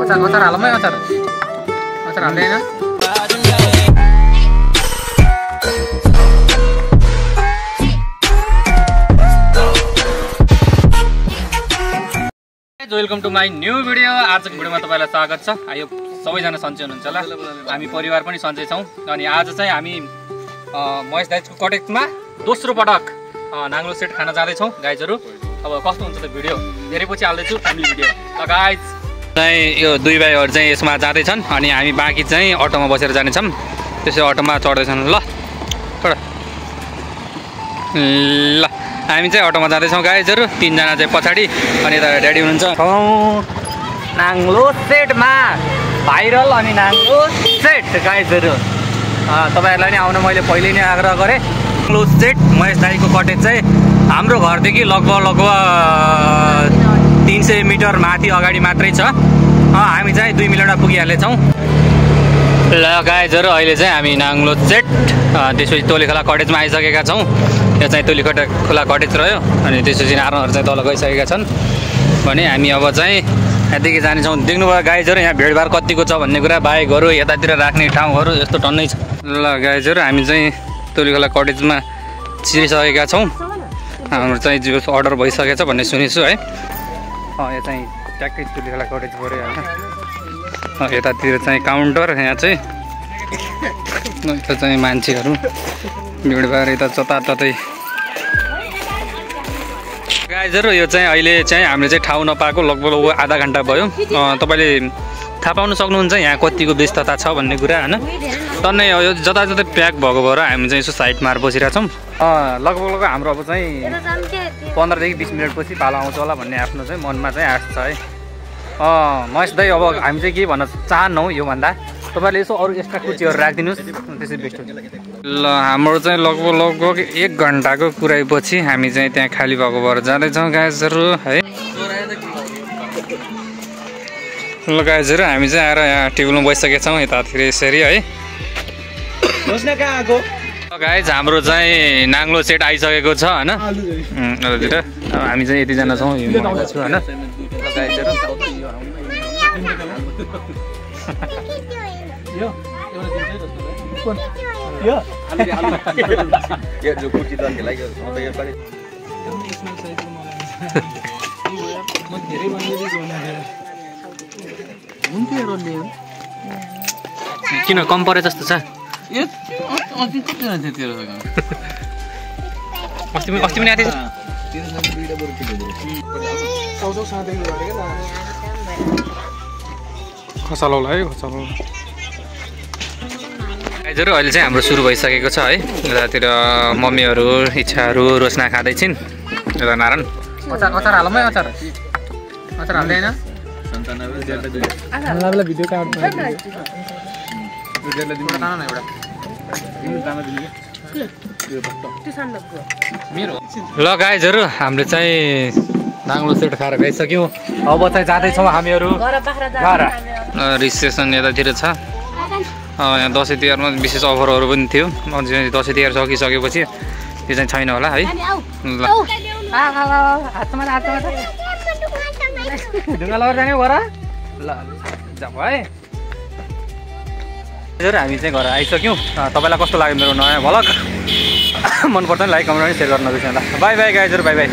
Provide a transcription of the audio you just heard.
अचार हालौँ है अचार हाल्दै हैन welcome to my new video. आजको भिडियोमा तपाईलाई स्वागत छ। आयो सबैजना सन्चै हुनुहुन्छ होला, हामी परिवार पनि सन्चै छौँ। अनि आज चाहिँ हामी महेश दाइजको कटेजमा दोस्रो पटक नाङ्लो सेट खान जाँदैछौँ गाइजहरू। अब कस्तो हुन्छ त भिडियो धेरै पछि हाल्दैछु फ्यामिली भिडियो। ल गाइज चाहिँ यो दुई भाइहरू चाहिँ यसमा जाँदैछन् अनि हामी बाँकी चाहिँ अटोमा बसेर जानेछौँ। त्यसै अटोमा चढ्दैछन्। ल ल हामी चाहिँ अटोमा जाँदैछौँ गाइजहरू, तीनजना चाहिँ पछाडि अनि यता ड्याडी हुनुहुन्छ। नाङ्लो सेटमा भाइरल अनि नाङ्लो सेट गाइजहरू तपाईँहरूलाई नि आउन मैले पहिले नै आग्रह गरेँ। नाङ्लो सेट महेश दाइको कटेज चाहिँ हाम्रो घरदेखि लगभग 300 मिटर माथि अगाडि मात्रै छ। हामी चाहिँ 2 मिनटमा पुगिहालेछौँ। ल गाइजहरू अहिले चाहिँ हामी नाङ्लो सेट त्यसपछि तोलीखोला कटेजमा आइसकेका छौँ। यो चाहिँ तोलीखोला कटेज रह्यो अनि त्यसपछि नारायणहरू चाहिँ तल गइसकेका छन् भने हामी अब चाहिँ यहाँदेखि जानेछौँ। देख्नुभयो गाइजहरू यहाँ भिडभाड कतिको छ भन्ने कुरा, बाइकहरू यतातिर राख्ने ठाउँहरू यस्तो टन्नै छ। ल गाइजहरू हामी चाहिँ तोलीखोला कटेजमा छिरिसकेका छौँ। हाम्रो चाहिँ जो अर्डर भइसकेको छ भन्ने सुनेछु है। यो चाहिँ ट्याक्कै तोलीखोला कटेज पऱ्यो होइन। यतातिर चाहिँ काउन्टर, यहाँ चाहिँ यता चाहिँ मान्छेहरू भिडभाड यता जताततै। गाइजहरू यो चाहिँ अहिले चाहिँ हामीले चाहिँ ठाउँ नपाएको लगभग आधा घन्टा भयो। तपाईँले थाहा पाउनु सक्नुहुन्छ यहाँ कतिको व्यस्तता छ भन्ने कुरा होइन। टन्नै यो जताततै प्याक भएको भएर हामी चाहिँ यसो साइड मार बसिरहेको छौँ। लगभग हाम्रो अब चाहिँ 15 देखि 20 मिनट पछि पालो आउँछ होला भन्ने आफ्नो चाहिँ मनमा चाहिँ आश छ है। महेश दाइ अब हामी चाहिँ के भन्न चाहन्नौँ योभन्दा तपाईँले यसो अरू एक्स्ट्रा कुर्सीहरू राखिदिनुहोस्, त्यसै बेस्ट हुन्छ। ल हाम्रो चाहिँ लगभग 1 घन्टाको कुराइपछि हामी चाहिँ त्यहाँ खाली भएको भएर जाँदैछौँ गाइजहरू है। ल गाइजहरू हामी चाहिँ आएर यहाँ टेबलमा बसिसकेका छौँ यतातिर यसरी है। गाइज हाम्रो चाहिँ नाङ्लो सेट आइसकेको छ होइन। हजुर हामी चाहिँ यतिजना छौँ छु होइन। किन कम परे जस्तो छ? अस्ति पनि आएको थिएछ। खसालौला है खसालौला। गाइजहरू अहिले चाहिँ हाम्रो सुरु भइसकेको छ है। यतातिर मम्मीहरू इच्छाहरू रोस्ना खाँदैछिन्। यता नारायण अचार हालौँ है अचार हाल्दै होइन। ल गाइजहरू हामीले चाहिँ नाङ्लो सेट खाएर गइसक्यौँ। अब चाहिँ जाँदैछौँ हामीहरू घर। रिसेप्सन यतातिर छ। यहाँ दसैँ तिहारमा विशेष अफरहरू पनि थियो। दसैँ तिहार सकिसकेपछि त्यो चाहिँ छैन होला है। ल ढुङ्गा लगेर जाने घर। ल जाऊ है। हामी चाहिँ घर आइसक्यौँ। तपाईँलाई कस्तो लाग्यो मेरो नयाँ भ्लग? मन पर्छ नि लाइक कमेन्ट पनि सेयर गर्न नबिर्सनु होला। बाई बाई गाइजहरू, बाई बाई।